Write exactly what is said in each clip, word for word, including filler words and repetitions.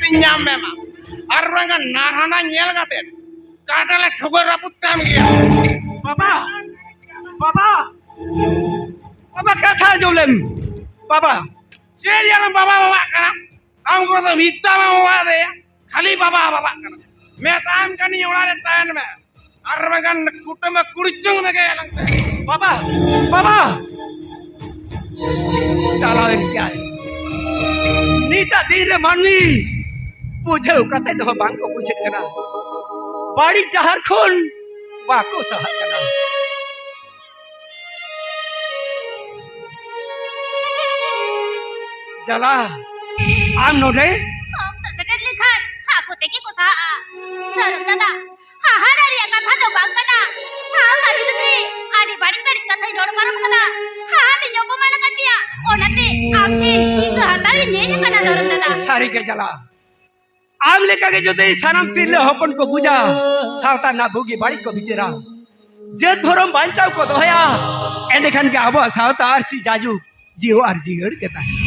ᱧᱟᱢ ᱢᱮ ᱢᱟ᱾ ᱟᱨ ᱵᱟᱝᱠᱷᱟᱱ ᱱᱟᱨᱦᱟᱱᱟ ᱧᱮᱞ ᱠᱟᱛᱮ ᱠᱟᱴᱟ ᱞᱮ ᱴᱷᱚᱜᱚᱨ ᱨᱟᱹᱯᱩᱫ ᱛᱟᱢ ᱜᱮᱭᱟ᱾ ᱵᱟᱵᱟ, ᱵᱟᱵᱟ, ᱵᱟᱵᱟ, ᱠᱟᱛᱷᱟ ᱟᱸᱡᱚᱢ ᱞᱮᱢ᱾ ᱵᱟᱵᱟ᱾ ᱪᱮᱫ ᱭᱟᱞᱟᱝ ᱵᱟᱵᱟ ᱵᱟᱵᱟᱜ ᱠᱟᱱᱟ? ᱟᱢ ᱠᱚᱫᱚ ᱢᱤᱫ ᱫᱷᱟᱣ ᱵᱟᱢ ᱵᱟᱵᱟ ᱫᱮᱭᱟ, ᱠᱷᱟᱹᱞᱤ ᱵᱟᱵᱟ ᱵᱟᱵᱟᱜ ᱠᱟᱱᱟ᱾ ᱢᱮᱛᱟᱢ ᱠᱟᱹᱱᱟᱹᱧ ᱚᱲᱟᱜ ᱨᱮ ᱛᱟᱦᱮᱱ ᱢᱮ, ᱟᱨ ᱵᱟᱝᱠᱷᱟᱱ ᱠᱩᱴᱟᱹᱢ ᱠᱩᱲᱪᱩᱝ ᱢᱮᱜᱮ ᱭᱟᱞᱟᱝ ᱛᱮ᱾ ᱵᱟᱵᱟ, ᱵᱟᱵᱟ, ᱪᱟᱞᱟᱣᱮᱱ ᱜᱮᱭᱟᱭ᱾ ᱱᱤᱛᱟᱜ ᱫᱤᱱ ᱨᱮ ᱢᱟᱹᱱᱢᱤ ᱵᱩᱡᱷᱟᱹᱣ ᱠᱟᱛᱮ ᱦᱚᱸ ᱵᱟᱝ ᱠᱚ ᱵᱩᱡᱷᱟᱹᱜ ᱠᱟᱱᱟ, ᱵᱟᱹᱲᱤᱡ ᱰᱟᱦᱟᱨ ᱠᱷᱚᱱ ᱵᱟᱠᱚ ᱥᱟᱦᱟᱜ ᱠᱟᱱᱟ᱾ ᱡᱟᱞᱟ, ᱟᱢ ᱱᱚᱰᱮ? ᱚᱠᱛᱚ ᱥᱮᱴᱮᱨ ᱞᱮᱱᱠᱷᱟᱱ ᱟᱠᱚ ᱛᱮᱜᱮ ᱠᱚ ᱥᱟᱦᱟᱜᱼᱟ᱾ ᱫᱷᱚᱨᱚᱢ ᱫᱟᱫᱟ, ᱦᱟᱦᱟᱲᱟ ᱨᱮᱭᱟᱜ ᱠᱟᱛᱷᱟ ᱫᱚ ᱵᱟᱝ ᱠᱟᱱᱟ᱾ ᱟᱢ ᱟᱹᱰᱤ ᱨᱮᱜᱮ ᱟᱹᱰᱤ ᱵᱟᱹᱲᱤᱡ ᱵᱟᱹᱲᱤᱡ ᱠᱟᱛᱷᱟᱧ ᱨᱚᱲ ᱯᱟᱨᱚᱢ ᱠᱟᱫᱟ᱾ ᱟᱢᱤᱧ ᱚᱯᱚᱢᱟᱱ ᱟᱠᱟᱫ ᱢᱮᱭᱟ, ᱚᱱᱟᱛᱮ ᱟᱢ ᱴᱷᱮᱱ ᱤᱠᱟᱹ ᱦᱟᱛᱟᱣ ᱤᱧ ᱦᱮᱡ ᱟᱠᱟᱱᱟ, ᱫᱷᱚᱨᱚᱢ ᱫᱟᱫᱟ᱾ ᱥᱟᱹᱨᱤ ᱜᱮ ᱡᱟᱞᱟ, ᱟᱢ ᱞᱮᱠᱟᱜᱮ ᱡᱩᱫᱤ ᱥᱟᱱᱟᱢ ᱛᱤᱨᱞᱟᱹ ᱦᱚᱯᱚᱱ ᱠᱚ ᱵᱩᱡᱟ, ᱥᱟᱶᱛᱟ ᱨᱮᱱᱟᱜ ᱵᱩᱜᱤ ᱵᱟᱹᱲᱤᱡ ᱠᱚ ᱵᱤᱪᱟᱹᱨᱟ, ᱡᱟᱹᱛ ᱫᱷᱚᱨᱚᱢ ᱵᱟᱧᱪᱟᱣ ᱠᱚ ᱫᱚᱦᱚᱭᱟ, ᱮᱸᱰᱮᱠᱷᱟᱱ ᱜᱮ ᱟᱵᱚᱣᱟᱜ ᱥᱟᱶᱛᱟ ᱟᱨ ᱥᱤ ᱡᱟᱭᱡᱩᱜᱽ ᱡᱤᱭᱟᱹᱲ ᱟᱨ ᱡᱤᱭᱟᱹᱲ ᱜᱮ ᱛᱟᱦᱮᱱᱟ᱾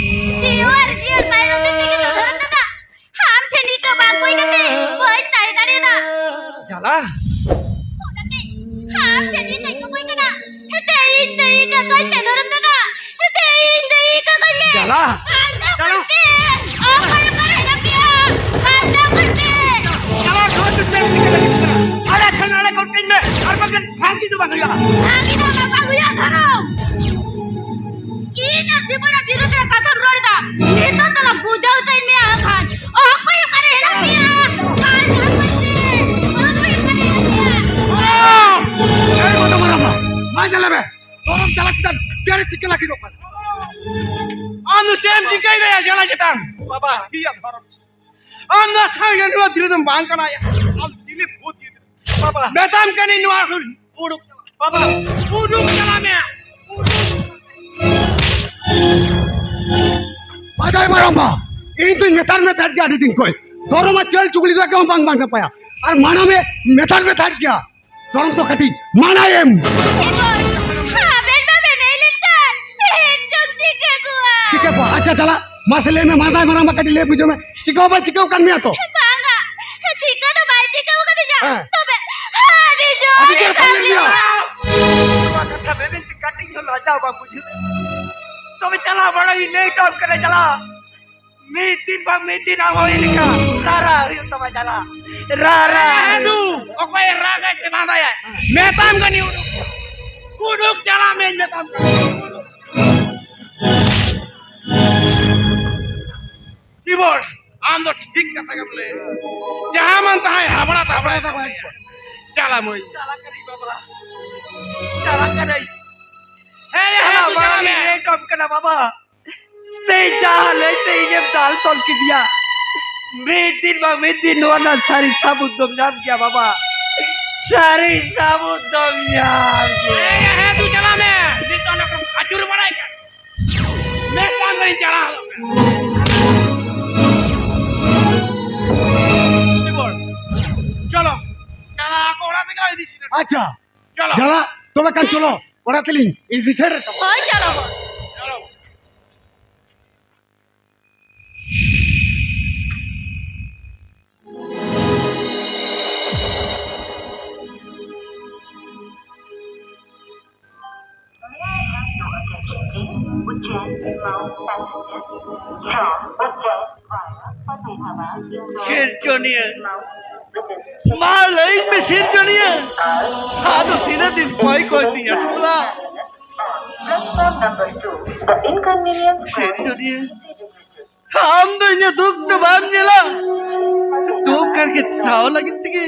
ᱡᱤᱭᱟᱹᱲ ᱟᱨ ᱡᱤᱭᱟᱹᱲ ᱛᱟᱭᱱᱚᱢ ᱛᱮ ᱛᱮᱜᱮ ᱛᱚ ᱫᱷᱚᱨᱚᱢ ᱫᱟᱫᱟ, ᱟᱢ ᱴᱷᱮᱱ ᱱᱤᱛᱚᱜ ᱵᱟᱝ ᱦᱩᱭ ᱠᱟᱛᱮ ᱵᱟᱹᱧ ᱛᱟᱦᱮᱸ ᱫᱟᱲᱮᱭᱟᱫᱟ᱾ ᱡᱟᱞᱟ᱾ ᱚᱱᱟᱛᱮ ᱟᱢ ᱴᱷᱮᱱ ᱱᱤᱛᱚᱜ ᱤᱧ ᱠᱚᱠᱚᱭ ᱠᱟᱱᱟ, ᱛᱮᱦᱮᱧ ᱫᱚ ᱤᱧ ᱠᱚᱠᱚᱧ ᱯᱮ ᱫᱷᱚᱨᱚᱢ ᱫᱟᱫᱟ᱾ ᱛᱮᱦᱮᱧ ᱫᱚ ᱤᱧ ᱠᱚᱠᱚᱧ ᱯᱮ᱾ ᱡᱟᱞᱟ᱾ ᱟᱨ ᱡᱟᱞᱟ᱾ ᱚᱠᱚᱭ ᱯᱮ? ᱚᱠᱚᱭ ᱯᱮ ᱦᱮᱱᱟᱜ ᱯᱮᱭᱟ? ᱟᱨ ᱚᱠᱚᱭ ᱯᱮ? ᱪᱟᱞᱟᱣ ᱥᱚᱢᱚᱭ ᱫᱚ ᱪᱮᱫ ᱮᱢ ᱪᱤᱠᱟᱹ ᱞᱟᱹᱜᱤᱫ ᱠᱟᱱᱟ? ᱟᱞᱮ ᱴᱷᱮᱱ ᱟᱞᱮ ᱠᱚ ᱴᱷᱮᱱ ᱢᱮ, ᱟᱨ ᱵᱟᱝᱠᱷᱟᱱ ᱵᱷᱟᱹᱜᱤ ᱫᱚ ᱵᱟᱝ ᱦᱩᱭᱩᱜᱼᱟ᱾ ᱵᱷᱟᱹᱜᱤ ᱫᱚ ᱵᱟᱝ ᱦᱩᱭᱩᱜᱼᱟ, ᱫᱷᱚᱨᱚᱢ᱾ ᱤᱧ ᱟᱨ ᱥᱤᱢᱚᱱᱟᱜ ᱵᱤᱨᱩᱫᱷ ᱨᱮ ᱠᱟᱛᱷᱟᱢ ᱨᱚᱲ ᱮᱫᱟ᱾ ᱱᱤᱛᱚᱜ ᱫᱚ ᱵᱩᱡᱷᱟᱹᱣ ᱦᱚᱪᱚᱧ ᱢᱮ ᱟᱢ ᱠᱷᱟᱱ᱾ ᱚᱠᱚᱭ ᱚᱠᱟᱨᱮ ᱦᱮᱱᱟᱜ ᱯᱮᱭᱟ? ᱟᱨ ᱚᱠᱚᱭ ᱚᱠᱟᱨᱮ ᱦᱮᱱᱟᱜ ᱯᱮᱭᱟ? ᱮᱭ ᱢᱟᱱᱚ ᱢᱟᱨᱟᱢᱟ, ᱢᱟ ᱧᱮᱞᱮ ᱢᱮ᱾ ᱫᱷᱚᱨᱚᱢ ᱡᱟᱞᱟ ᱪᱮᱛᱟᱱ ᱪᱮᱬᱮ ᱪᱤᱠᱟᱹ ᱞᱟᱹᱜᱤᱫᱚᱜ ᱠᱟᱱᱟ? ᱟᱢ ᱫᱚ ᱪᱮᱫ ᱮᱢ ᱪᱤᱠᱟᱹᱭᱮᱫᱟ ᱭᱟ ᱡᱟᱞᱟ ᱪᱮᱛᱟᱱ? ᱵᱟᱵᱟ᱾ ᱤᱭᱟᱹ ᱫᱷᱚᱨᱚᱢ᱾ ᱟᱢ ᱫᱚ ᱟᱪᱪᱷᱟ ᱜᱮ ᱱᱚᱣᱟ ᱫᱷᱤᱨᱤ ᱫᱚᱢ ᱵᱟᱝ ᱠᱟᱱᱟ ᱭᱟ᱾ ᱟᱢ ᱪᱤᱞᱤ ᱵᱷᱩᱛ ᱜᱤᱫᱽᱨᱟᱹ? ᱵᱟᱵᱟ᱾ ᱢᱮᱛᱟᱢ ᱠᱟᱹᱱᱟᱹᱧ ᱱᱚᱣᱟ ᱠᱷᱚᱱ ᱩᱰᱩᱠ ᱪᱟᱞᱟᱜ᱾ ᱵᱟᱵᱟ᱾ ᱩᱰᱩᱠ ᱪᱟᱞᱟᱜ ᱢᱮ᱾ ᱵᱟᱰᱟᱭ ᱢᱟᱨᱟᱝᱵᱟ, ᱤᱧ ᱫᱩᱧ ᱢᱮᱛᱟᱫ ᱢᱮ ᱛᱟᱦᱮᱸᱫ ᱜᱮ ᱟᱹᱰᱤ ᱫᱤᱱ ᱠᱷᱚᱱ᱾ ᱫᱷᱚᱨᱚᱢ ᱟᱨ ᱪᱟᱹᱞ ᱪᱩᱜᱽᱞᱤ ᱫᱚ ᱮᱠᱫᱚᱢ ᱵᱟᱝ, ᱵᱟᱝ ᱱᱟᱯᱟᱭᱟ᱾ ᱟᱨ ᱢᱟᱲᱟᱝ ᱮ ᱢᱮᱛᱟᱫ ᱢᱮ ᱛᱟᱦᱮᱸᱫ ᱜᱮᱭᱟ᱾ ᱫᱷᱚᱨᱚᱢ ᱫᱚ ᱠᱟᱹᱴᱤᱡ ᱢᱟᱱᱟᱭᱮᱢ᱾ ᱮ ᱜᱚᱰ, ᱟᱵᱮᱱ ᱵᱟᱵᱮᱱ ᱞᱟᱹᱭ ᱞᱮᱱᱠᱷᱟᱱ ᱥᱮᱱ ᱪᱚᱝ ᱪᱤᱠᱟᱹ ᱠᱚᱣᱟ? ᱪᱤᱠᱟᱹ ᱠᱚᱣᱟ? ᱟᱪᱪᱷᱟ, ᱪᱟᱞᱟᱜ᱾ ᱢᱟᱥᱮ ᱞᱟᱹᱭ ᱢᱮ, ᱢᱟᱨᱟᱝ ᱢᱟᱨᱟᱝ ᱢᱟ ᱠᱟᱹᱴᱤᱡ ᱞᱟᱹᱭ ᱵᱩᱡᱷᱟᱹᱣ ᱢᱮ᱾ ᱪᱤᱠᱟᱹ ᱦᱚᱸ ᱵᱟᱭ ᱪᱤᱠᱟᱹᱣ ᱠᱟᱱ ᱢᱮᱭᱟ ᱛᱚ? ᱵᱟᱝᱟ, ᱪᱤᱠᱟᱹ ᱫᱚ ᱵᱟᱭ ᱪᱤᱠᱟᱹᱣ ᱠᱟᱫᱤᱧᱟ᱾ ᱦᱮᱸ᱾ ᱛᱚᱵᱮ ᱟᱹᱰᱤ ᱡᱳᱨ ᱟᱹᱰᱤ ᱡᱳᱨ ᱥᱟᱞᱮ ᱢᱮᱭᱟ᱾ ᱱᱚᱣᱟ ᱠᱟᱛᱷᱟ ᱢᱮᱱ ᱢᱮᱱᱛᱮ ᱠᱟᱹᱴᱤᱡ ᱦᱚᱸ ᱞᱟᱡᱟᱣ ᱵᱟᱝ ᱵᱩᱡᱷᱟᱹᱜ᱾ ᱛᱚᱵᱮ ᱪᱟᱞᱟᱣ ᱵᱟᱲᱟ ᱤᱧ ᱞᱟᱹᱭ ᱦᱚᱴᱚ ᱟᱢ ᱠᱟᱱᱟ, ᱪᱟᱞᱟᱣ᱾ ᱢᱤᱫ ᱫᱤᱱ ᱵᱟᱝ ᱢᱤᱫ ᱫᱤᱱ ᱟᱢ ᱦᱚᱸ ᱤᱧ ᱞᱮᱠᱟ ᱨᱟᱨᱟ ᱦᱩᱭᱩᱜ ᱛᱟᱢᱟ, ᱪᱟᱞᱟᱣ᱾ ᱨᱟᱨᱟ ᱦᱮᱸ, ᱦᱩᱭᱩᱜ ᱫᱩ, ᱛᱟᱢᱟ᱾ ᱚᱠᱚᱭ ᱨᱟᱜᱟᱭ ᱪᱮᱛᱟᱱ ᱫᱟᱭᱟᱭ? ᱢᱮᱛᱟᱢ ᱠᱟᱹᱱᱟᱹᱧ ᱩᱰᱩᱠ᱾ ᱩᱰᱩᱠ ᱪᱟᱞᱟᱜ ᱢᱮ, ᱢᱮᱛᱟᱢ ᱠᱟᱹᱱᱟᱹᱧ᱾ ᱪᱤᱵᱚᱲ, ᱟᱢ ᱫᱚ ᱴᱷᱤᱠ ᱠᱟᱛᱷᱟ ᱜᱮᱢ ᱞᱟᱹᱭ᱾ ᱡᱟᱦᱟᱸ ᱢᱟᱱ ᱛᱟᱦᱟᱸᱭ ᱦᱟᱵᱲᱟ ᱛᱟᱵᱲᱟᱭ ᱛᱟᱵᱚᱱᱟ᱾ ᱪᱟᱞᱟᱜ ᱢᱟᱹᱭ᱾ ᱪᱟᱞᱟᱜ ᱠᱟᱹᱱᱟᱹᱧ ᱵᱟᱵᱟ᱾ ᱪᱟᱞᱟᱜ ᱠᱟᱹᱱᱟᱹᱧ᱾ ᱦᱮᱸ, ᱦᱮᱸ, ᱪᱟᱞᱟᱜ ᱦᱮᱸ, ᱢᱟᱹᱭ᱾ ᱪᱟᱞᱟᱜ ᱢᱮ᱾ ᱞᱟᱹᱭ ᱦᱚᱴᱚ ᱟᱢ ᱠᱟᱱᱟ ᱵᱟᱵᱟ᱾ ᱛᱮ ᱡᱟᱦᱟᱸ ᱞᱟᱹᱭ ᱛᱮ ᱤᱧᱮᱢ ᱫᱟᱞ ᱛᱚᱞ ᱠᱮᱫᱮᱭᱟ᱾ ᱢᱤᱫ ᱫᱤᱱ ᱵᱟᱝ ᱢᱤᱫ ᱫᱤᱱ ᱱᱚᱣᱟ ᱨᱮᱱᱟᱜ ᱥᱟᱹᱨᱤ ᱥᱟᱹᱵᱩᱛ ᱫᱚᱢ ᱧᱟᱢ ᱜᱮᱭᱟ ᱵᱟᱵᱟ᱾ ᱥᱟᱹᱨᱤ ᱥᱟᱹᱵᱩᱛ ᱫᱚᱢ ᱧᱟᱢ ᱜᱮᱭᱟ᱾ ᱦᱮᱸ, ᱦᱮᱸ, ᱛᱩ ᱪᱟᱞᱟᱜ ᱢᱮ᱾ ᱱᱤᱛ ᱫᱚ ᱚᱱᱟ ᱠᱚ ᱟᱹᱪᱩᱨ ᱵᱟᱲᱟᱭ ᱠᱟᱱ᱾ ᱢᱤᱫᱴᱟᱝ ᱜᱟᱹᱰᱤ ᱪᱟᱞᱟᱣ ᱜᱚᱫ ᱠᱟᱱᱟ᱾ ᱪᱚᱞᱚ, ᱪᱟᱞᱟᱣ ᱠᱚ ᱚᱲᱟᱜ ᱛᱮᱜᱮ ᱤᱫᱤ ᱥᱮᱴᱮᱨ᱾ ᱟᱪᱪᱷᱟ, ᱪᱚᱞᱚ᱾ ᱪᱟᱞᱟᱜ, ᱛᱚᱵᱮ ᱠᱷᱟᱱ ᱪᱚᱞᱚ, ᱚᱲᱟᱜ ᱛᱮᱞᱤᱧ ᱤᱫᱤ ᱥᱮᱴᱮᱨ ᱠᱟᱢᱟ᱾ ᱦᱳᱭ, ᱪᱚᱞᱚ᱾ ᱪᱚᱞᱚ᱾ May I have your attention, please? Ujjain Mao passenger from Ujjain via Fatehpur, Indore. ᱥᱤᱨᱡᱚᱱᱤᱭᱟᱹ᱾ ᱢᱟ ᱞᱟᱹᱭ ᱢᱮ ᱥᱤᱨᱡᱚᱱᱤᱭᱟᱹ, ᱟᱫᱚ ᱛᱤᱱᱟᱹᱜ ᱫᱤᱱ ᱠᱚᱭ ᱠᱚᱭ ᱛᱤᱧ ᱟᱹᱥᱩᱞᱟ? Platform number two, the inconvenience caused. ᱥᱤᱨᱡᱚᱱᱤᱭᱟᱹ, ᱟᱢ ᱫᱚ ᱤᱧᱟᱹᱜ ᱫᱩᱠ ᱫᱚ ᱵᱟᱢ ᱧᱮᱞᱟ᱾ ᱫᱩᱠ ᱟᱨ ᱜᱮ ᱥᱟᱦᱟᱣ ᱞᱟᱹᱜᱤᱫ ᱛᱮᱜᱮ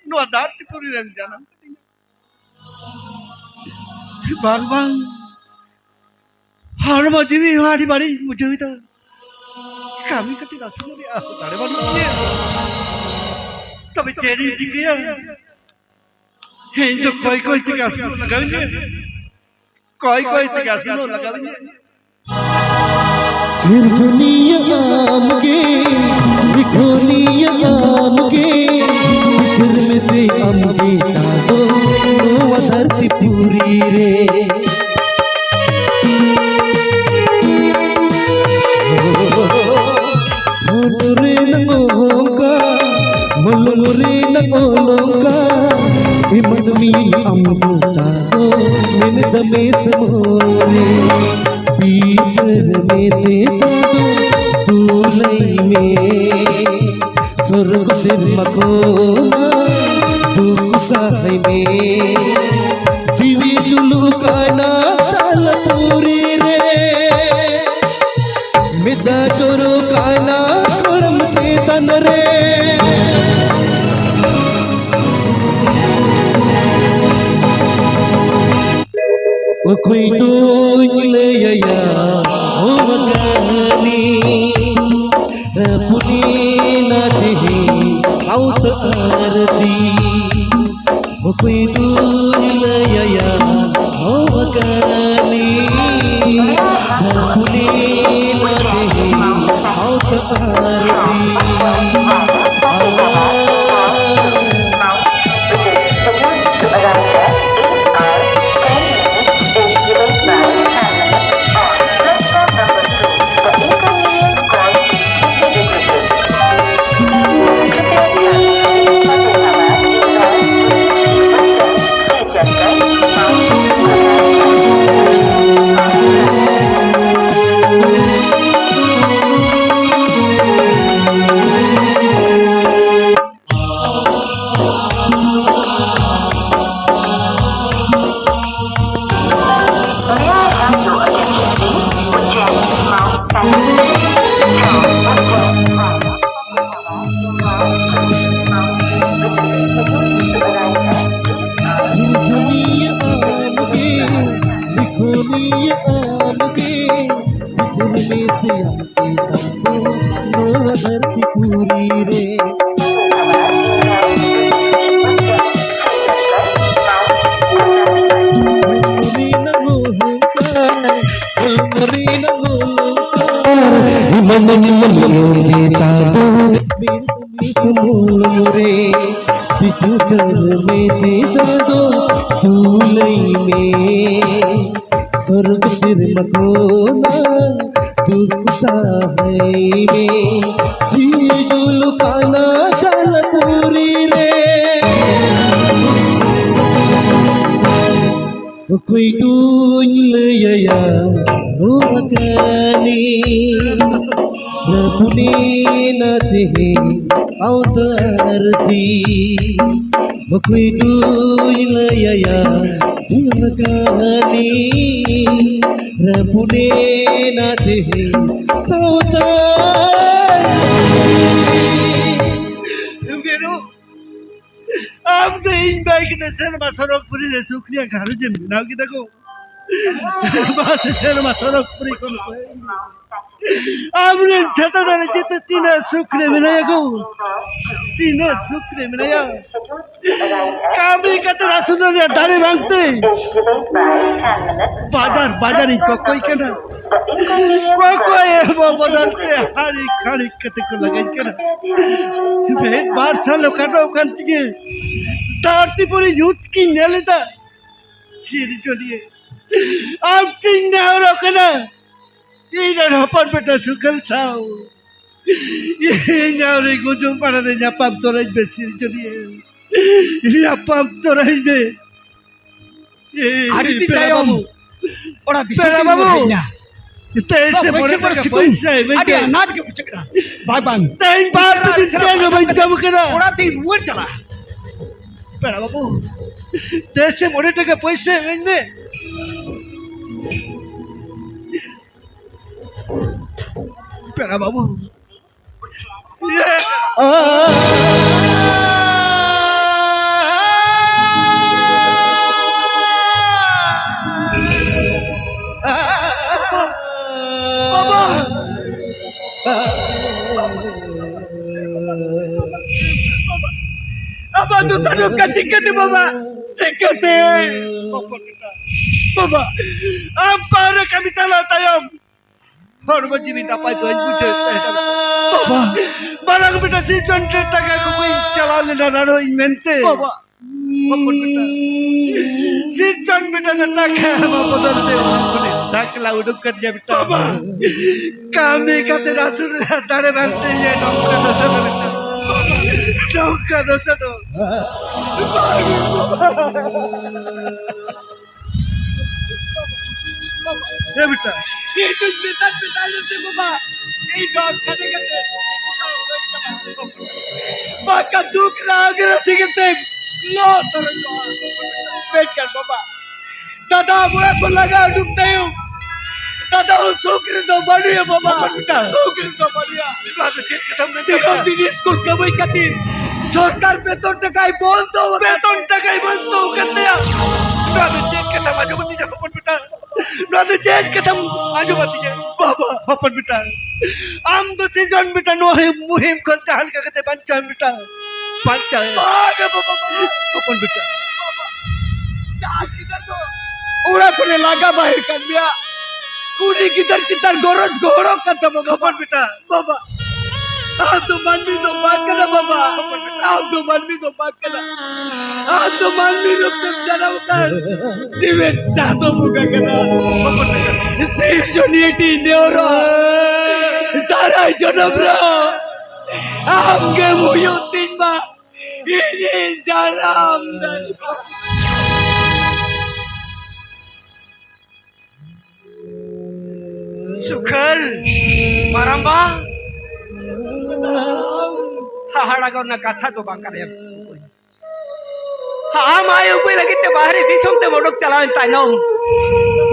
ᱱᱚᱣᱟ ᱫᱷᱟᱹᱨᱛᱤ ᱯᱩᱨᱤ ᱨᱮᱢ ᱡᱟᱱᱟᱢ ᱠᱟᱫᱤᱧᱟ᱾ ᱵᱟᱝ, ᱵᱟᱝ, ᱦᱚᱲᱢᱚ ᱡᱤᱣᱤ ᱦᱚᱸ ᱟᱹᱰᱤ ᱵᱟᱹᱲᱤᱡ ᱵᱩᱡᱷᱟᱹᱣ ᱮᱫᱟ᱾ ᱠᱟᱹᱢᱤ ᱠᱟᱛᱮ ᱟᱹᱥᱩᱞ ᱨᱮᱭᱟᱜ ᱫᱟᱲᱮ ᱵᱟᱹᱱᱩᱜ ᱛᱤᱧᱟ᱾ ᱛᱚᱵᱮ ᱪᱮᱫ ᱤᱧ ᱪᱤᱠᱟᱹᱭᱟ? ᱤᱧ ᱫᱚ ᱠᱚᱭ ᱠᱚᱭ ᱛᱮᱜᱮ ᱟᱹᱥᱩᱞ ᱞᱟᱜᱟᱣᱤᱧᱟ᱾ ᱠᱚᱭ ᱠᱚᱭ ᱛᱮᱜᱮ ᱟᱹᱥᱩᱞᱚᱜ ᱞᱟᱜᱟᱣᱤᱧᱟ᱾ ᱥᱤᱨᱡᱚᱱᱤᱭᱟᱹ ᱟᱢᱜᱮ, ᱞᱤᱠᱷᱚᱱᱤᱭᱟᱹ ᱟᱢᱜᱮ, ᱵᱤᱪᱟᱹᱨ ᱢᱮᱥᱮ ᱟᱢᱜᱮ ᱪᱟᱸᱫᱚ ᱱᱚᱣᱟ ᱫᱷᱟᱹᱨᱛᱤ ᱯᱩᱨᱤ ᱨᱮ᱾ ᱱᱚᱝᱠᱟ ᱢᱚᱞᱚᱝ ᱨᱮ ᱱᱚᱝᱠᱟ ᱮᱢᱟᱱ ᱢᱤ ᱟᱢ ᱫᱚ ᱪᱟᱸᱫᱚ ᱢᱮᱱ ᱫᱟᱢᱮ ᱥᱚᱢᱚᱭ ᱵᱤᱪᱟᱹᱨ ᱢᱮ ᱥᱮ ᱪᱟᱸᱫᱚ ᱛᱩᱞᱟᱹᱭ ᱢᱮ ᱥᱚᱨᱜᱚ ᱥᱮᱨᱢᱟ ᱠᱷᱚᱱᱟᱜ ᱫᱩᱠ ᱥᱟᱦᱟᱭ ᱢᱮ ᱡᱤᱣᱤ ᱪᱩᱞᱩ ᱠᱟᱱᱟ ᱛᱟᱞᱯᱩᱨᱤ ᱨᱮ ᱢᱮᱫᱟ ᱪᱚᱨᱚ ᱠᱟᱱᱟ ᱠᱚᱲᱟᱢ ᱪᱮᱛᱟᱱ ᱨᱮ ᱚᱠᱚᱭ ᱫᱚᱧ ᱞᱟᱹᱭᱟᱭᱟ ᱦᱚᱣᱟᱜᱟᱱᱤ ᱯᱩᱱᱤᱱᱟ ᱛᱮᱦᱮᱧ ᱟᱣᱛ ᱟᱨᱛᱤ ᱚᱠᱚᱭ ᱫᱚᱧ ᱞᱟᱹᱭᱟᱭᱟ ᱦᱚᱣᱟᱜᱟᱱᱤ ᱯᱩᱱᱤᱱᱟ ᱛᱮᱦᱮᱧ ᱟᱣᱛ ᱟᱨᱛᱤ ᱱᱚᱣᱟ ᱫᱷᱟᱹᱨᱛᱤ ᱯᱩᱨᱤ ᱨᱮ᱾ ᱢᱟᱹᱱᱢᱤ ᱪᱟᱸᱫᱚ ᱢᱩᱞ ᱨᱮ ᱯᱤᱪᱷᱩ ᱪᱟᱹᱨ ᱢᱮ ᱥᱮ ᱪᱟᱸᱫᱚ ᱛᱩᱞᱟᱹᱭ ᱢᱮ ᱥᱚᱨᱜ ᱥᱮᱨᱢᱟ ᱠᱷᱚᱱᱟᱜ ᱥᱟᱦᱟᱭ ᱢᱮ ᱡᱤᱞ ᱯᱟᱱᱟ ᱡᱟᱞᱯᱩᱨᱤ ᱨᱮ᱾ ᱚᱠᱚᱭ ᱫᱩᱧ ᱞᱟᱹᱭᱟᱭᱟ ᱱᱚᱣᱟ ᱠᱟᱹᱦᱱᱤ? ᱨᱟᱹᱯᱩᱫᱮᱱᱟ ᱛᱮᱦᱮᱧ ᱥᱟᱶᱛᱟ ᱟᱹᱨᱥᱤ᱾ ᱚᱠᱚᱭ ᱫᱩᱧ ᱞᱟᱹᱭᱟᱭᱟ ᱡᱤᱭᱚᱱ ᱠᱟᱹᱦᱱᱤ? ᱨᱟᱹᱯᱩᱫᱮᱱᱟ ᱛᱮᱦᱮᱧ ᱥᱟᱶᱛᱟ ᱟᱹᱨᱥᱤ᱾ ᱵᱤᱨᱩ, ᱟᱢ ᱫᱚ ᱤᱧ ᱵᱟᱭ ᱠᱟᱛᱮ ᱥᱮᱨᱢᱟ ᱥᱚᱨᱚᱜᱽᱯᱩᱨᱤ ᱨᱮ ᱥᱩᱠᱨᱤᱭᱟᱜ ᱜᱷᱟᱨᱚᱸᱡᱽ ᱮᱢ ᱵᱮᱱᱟᱣ ᱠᱮᱫᱟ ᱜᱳ᱾ ᱵᱟᱨ ᱥᱮᱨᱢᱟ ᱥᱚᱨᱚᱜᱽᱯᱩᱨᱤ ᱠᱷᱚᱱ ᱠᱚ ᱟᱢᱨᱮᱱ ᱪᱷᱟᱛᱟ ᱫᱟᱨᱮ ᱪᱮᱛᱟᱱ ᱛᱤᱱᱟᱹᱜ ᱥᱩᱠ ᱨᱮ ᱢᱮᱱᱟᱭᱟ ᱜᱳ, ᱛᱤᱱᱟᱹᱜ ᱥᱩᱠ ᱨᱮ ᱢᱮᱱᱟᱭᱟ᱾ ᱠᱟᱹᱢᱤ ᱠᱟᱛᱮ ᱟᱹᱥᱩᱞ ᱨᱮᱭᱟᱜ ᱫᱟᱲᱮ ᱵᱟᱝᱛᱮ ᱵᱟᱡᱟᱨ ᱵᱟᱡᱟᱨᱤᱧ ᱠᱚᱠᱚᱭ ᱠᱟᱱᱟ᱾ ᱠᱚᱠᱚᱭ ᱮᱢᱚᱜ ᱵᱚᱫᱚᱞ ᱛᱮ ᱦᱟᱹᱲᱤ ᱠᱷᱟᱹᱲᱤ ᱠᱟᱛᱮ ᱠᱚ ᱞᱟᱜᱟᱧ ᱠᱟᱱᱟ᱾ ᱢᱤᱫ ᱵᱟᱨ ᱥᱟᱞ ᱚᱠᱟᱴᱚᱜ ᱠᱟᱱ ᱛᱤᱧᱟᱹ, ᱫᱷᱟᱹᱨᱛᱤ ᱯᱩᱨᱤ ᱧᱩᱛ ᱜᱤᱧ ᱧᱮᱞ ᱮᱫᱟ᱾ ᱥᱤᱨᱡᱚᱱᱤᱭᱟᱹ, ᱟᱢ ᱴᱷᱮᱱ ᱱᱮᱦᱚᱨᱚᱜ ᱠᱟᱱᱟ, ᱤᱧ ᱨᱮᱱ ᱦᱚᱯᱚᱱ ᱵᱮᱴᱟ ᱥᱩᱠᱟᱞ ᱥᱟᱶ ᱤᱧ ᱟᱹᱣᱨᱤ ᱜᱩᱡᱩᱜ ᱯᱟᱲᱟ ᱨᱮ ᱧᱟᱯᱟᱢ ᱛᱚᱨᱟᱧ ᱢᱮ ᱥᱤᱨᱡᱚᱱᱤᱭᱟᱹ, ᱧᱟᱯᱟᱢ ᱛᱚᱨᱟᱧ ᱢᱮ᱾ ᱮ, ᱟᱹᱰᱤ ᱫᱤᱱ ᱯᱮᱲᱟ ᱛᱟᱭᱚᱢ ᱵᱟᱹᱵᱩ, ᱚᱲᱟᱜ ᱫᱤᱥᱚᱢ ᱯᱮᱲᱟ ᱛᱮ ᱵᱟᱹᱵᱩ, ᱨᱩᱣᱟᱹᱲ ᱦᱮᱡ ᱮᱱᱟ᱾ ᱛᱮᱭᱤᱥ ᱥᱮ ᱵᱟᱹᱭᱥᱟᱹᱠᱷ ᱢᱚᱬᱮ ᱵᱚᱸᱜᱟ ᱴᱟᱠᱟ ᱥᱤᱛᱩᱝ ᱯᱚᱭᱥᱟ ᱤᱢᱟᱹᱧ ᱟᱹᱰᱤ ᱯᱮ᱾ ᱟᱱᱟᱴ ᱜᱮ ᱵᱩᱡᱷᱟᱹᱜ ᱠᱟᱱᱟ᱾ ᱵᱟᱭ ᱵᱟᱝ᱾ ᱛᱮᱦᱮᱧ ᱵᱟᱨ ᱯᱮ ᱫᱤᱱ ᱪᱮᱫ ᱦᱚᱸ ᱵᱟᱹᱧ ᱠᱟᱹᱢᱤ ᱠᱟᱱᱟ᱾ ᱚᱲᱟᱜ ᱛᱮᱧ ᱨᱩᱣᱟᱹᱲ ᱪᱟᱞᱟᱜᱼᱟ᱾ ᱯᱮᱲᱟ ᱵᱟᱹᱵᱩ, ᱛᱮᱭᱤᱥ ᱥᱮ ᱢᱚᱬᱮ ᱴᱟᱠᱟ ᱯᱚᱭᱥᱟ ᱤᱢᱟᱹᱧ ᱢᱮ᱾ ᱯᱮᱲᱟ ᱵᱟᱹᱵᱩ᱾ ᱟᱢᱟᱜ ᱫᱚᱥᱟ ᱱᱚᱝᱠᱟ ᱪᱤᱠᱟᱹᱛᱮ ᱵᱟᱵᱟ? ᱪᱤᱠᱟᱹᱛᱮ? ᱵᱟᱵᱟ, ᱟᱢ ᱯᱟᱹᱣᱨᱟᱹ ᱠᱟᱹᱢᱤ ᱪᱟᱞᱟᱣ ᱛᱟᱭᱚᱢ ᱦᱚᱲᱢᱚ ᱡᱤᱣᱤ ᱱᱟᱯᱟᱭ ᱵᱟᱹᱧ ᱵᱩᱡᱷᱟᱹᱣ ᱛᱟᱦᱮᱸ ᱠᱟᱱᱟ᱾ ᱵᱟᱵᱟ, ᱢᱟᱨᱟᱝ ᱵᱮᱴᱟ ᱥᱤᱨᱡᱚᱱ ᱴᱷᱮᱱ ᱴᱟᱠᱟ ᱠᱚᱠᱚᱧ ᱪᱟᱞᱟᱣ ᱞᱮᱱᱟ ᱨᱟᱱᱚᱜ ᱤᱧ ᱢᱮᱱᱛᱮ᱾ ᱵᱟᱵᱟ, ᱦᱚᱯᱚᱱ ᱵᱮᱴᱟ, ᱥᱤᱨᱡᱚᱱ ᱵᱮᱴᱟ ᱫᱚ ᱴᱟᱠᱟ ᱮᱢᱟ ᱵᱚᱫᱚᱞ ᱛᱮ ᱩᱱᱤ ᱠᱷᱚᱱᱮ ᱰᱟᱠᱞᱟ ᱩᱰᱩᱠ ᱠᱟᱫᱤᱧᱟ ᱵᱮᱴᱟ᱾ ᱵᱟᱵᱟ! ᱠᱟᱹᱢᱤ ᱠᱟᱛᱮ ᱟᱹᱥᱩᱞ ᱨᱮᱱᱟᱜ ᱫᱟᱲᱮ ᱵᱟᱝ ᱛᱤᱧᱟ, ᱱᱚᱝᱠᱟ ᱫᱚ ᱥᱟᱫᱚ ᱵᱮᱴᱟ᱾ ᱱᱚᱝᱠᱟ ᱫᱚ ᱥᱟᱫᱚ᱾ ᱮ ᱵᱮᱴᱟ᱾ ᱤᱧ ᱫᱩᱧ ᱢᱮᱛᱟᱫ ᱢᱮ ᱛᱟᱭᱱᱚᱢ ᱛᱮ ᱵᱟᱵᱟ, ᱤᱧ ᱫᱚ ᱟᱢ ᱥᱟᱰᱮ ᱠᱟᱛᱮ ᱵᱟᱠᱟ ᱫᱩᱠ ᱨᱟᱜ ᱨᱟᱹᱥᱤ ᱠᱟᱛᱮ ᱞᱚ ᱛᱚᱨᱚᱡᱚᱜᱼᱟ᱾ ᱢᱮᱱᱠᱷᱟᱱ ᱵᱟᱵᱟ, ᱫᱟᱫᱟ ᱟᱵᱚ ᱚᱲᱟᱜ ᱠᱷᱚᱱ ᱞᱟᱜᱟ ᱩᱰᱩᱠ ᱛᱟᱭᱚᱢ, ᱫᱟᱫᱟ ᱦᱚᱸ ᱥᱩᱠ ᱨᱮᱫᱚ ᱵᱟᱹᱱᱩᱭᱟ ᱵᱟᱵᱟ᱾ ᱦᱚᱯᱚᱱ ᱵᱮᱴᱟ᱾ ᱥᱩᱠ ᱨᱮᱫᱚ ᱵᱟᱹᱱᱩᱭᱟ᱾ ᱱᱚᱣᱟ ᱫᱚ ᱪᱮᱫ ᱠᱟᱛᱷᱟᱢ ᱢᱮᱱ ᱫᱟ ᱛᱤᱱᱟᱹᱜ ᱵᱮᱴᱟ? ᱫᱤᱱ ᱥᱠᱩᱞ ᱠᱟᱹᱢᱟᱹᱭ ᱠᱟᱛᱮ ᱥᱚᱨᱠᱟᱨ ᱵᱮᱛᱚᱱ ᱴᱟᱠᱟᱭ ᱵᱚᱱᱫᱚ ᱟᱠᱟᱫ᱾ ᱵᱮᱛᱚᱱ ᱴᱟᱠᱟᱭ ᱵᱚᱱᱫᱚ ᱟᱠᱟᱫ ᱛᱟᱭᱟ᱾ ᱱᱚᱣᱟ ᱫᱚ ᱪᱮᱫ ᱠᱟᱛᱷᱟᱢ ᱟᱸᱡᱚᱢ ᱟᱹᱫᱤᱧᱟ ᱦᱚᱯᱚᱱ ᱵᱮᱴᱟ? ᱱᱚᱣᱟ ᱫᱚ ᱪᱮᱫ ᱠᱟᱛᱷᱟᱢ ᱟᱸᱡᱚᱢ ᱟᱹᱫᱤᱧᱟ? ᱵᱟᱵᱟ᱾ ᱦᱚᱯᱚᱱ ᱵᱮᱴᱟ, ᱟᱢ ᱫᱚ ᱥᱤᱨᱡᱚᱱ ᱵᱮᱴᱟ, ᱱᱚᱣᱟ ᱢᱩᱦᱤᱢ ᱠᱷᱚᱱ ᱡᱟᱦᱟᱸ ᱞᱮᱠᱟ ᱠᱟᱛᱮ ᱵᱟᱧᱪᱟᱣ ᱮᱢ ᱵᱮᱴᱟ, ᱵᱟᱧᱪᱟᱣ ᱮᱢ᱾ ᱵᱟᱝᱟ ᱵᱟᱵᱟ, ᱵᱟᱵᱟ᱾ ᱦᱚᱯᱚᱱ ᱵᱮᱴᱟ᱾ ᱵᱟᱵᱟ, ᱡᱟᱦᱟᱸ ᱜᱤᱫᱟᱹᱨ ᱫᱚ ᱚᱲᱟᱜ ᱠᱷᱚᱱᱮ ᱞᱟᱜᱟ ᱵᱟᱦᱮᱨ ᱠᱟᱫ ᱢᱮᱭᱟ, ᱩᱱᱤ ᱜᱤᱫᱟᱹᱨ ᱪᱮᱛᱟᱱ ᱜᱚᱨᱚᱡᱽ ᱜᱚᱦᱚᱲᱚᱜ ᱠᱟᱱ ᱛᱟᱢᱟ ᱵᱟᱵᱟ᱾ ᱦᱚᱯᱚᱱ ᱵᱮᱴᱟ᱾ ᱵᱟᱵᱟ, ᱟᱢ ᱫᱚ ᱢᱟᱹᱱᱢᱤ ᱫᱚ ᱵᱟᱝ ᱠᱟᱱᱟ ᱵᱟᱵᱟ᱾ ᱟᱢ ᱫᱚ ᱢᱟᱹᱱᱢᱤ ᱫᱚ ᱵᱟᱝ ᱠᱟᱱᱟ᱾ ᱟᱢ ᱫᱚ ᱢᱟᱹᱱᱢᱤ ᱨᱩᱯ ᱛᱮᱢ ᱡᱟᱱᱟᱢ ᱟᱠᱟᱱ ᱡᱤᱣᱤ ᱪᱟᱸᱫᱚ ᱵᱚᱸᱜᱟ ᱠᱟᱱᱟ᱾ ᱥᱤᱨᱡᱚᱱᱤᱭᱟᱹ ᱴᱷᱮᱱ ᱱᱮᱦᱚᱨᱚᱜᱼᱟ, ᱫᱟᱨᱟᱭ ᱡᱚᱱᱚᱢ ᱨᱮ ᱟᱢ ᱜᱮᱢ ᱦᱩᱭᱩᱜ ᱛᱤᱧ ᱢᱟ ᱤᱧᱤᱡ ᱡᱟᱱᱟᱢ ᱫᱟᱨᱮ᱾ ᱥᱩᱠᱷᱟᱹᱞ, ᱢᱟᱨᱟᱢᱵᱟ, ᱦᱟᱦᱟᱲᱟ ᱜᱚᱫ ᱨᱮᱱᱟᱜ ᱠᱟᱛᱷᱟ ᱫᱚ ᱵᱟᱝ ᱠᱟᱱᱟ᱾ ᱟᱢ ᱟᱭ ᱩᱯᱟᱹᱭ ᱞᱟᱹᱜᱤᱫ ᱛᱮ ᱵᱟᱦᱨᱮ ᱫᱤᱥᱚᱢ ᱛᱮᱢ ᱚᱰᱚᱠ ᱪᱟᱞᱟᱣᱮᱱ ᱛᱟᱭᱱᱚᱢ,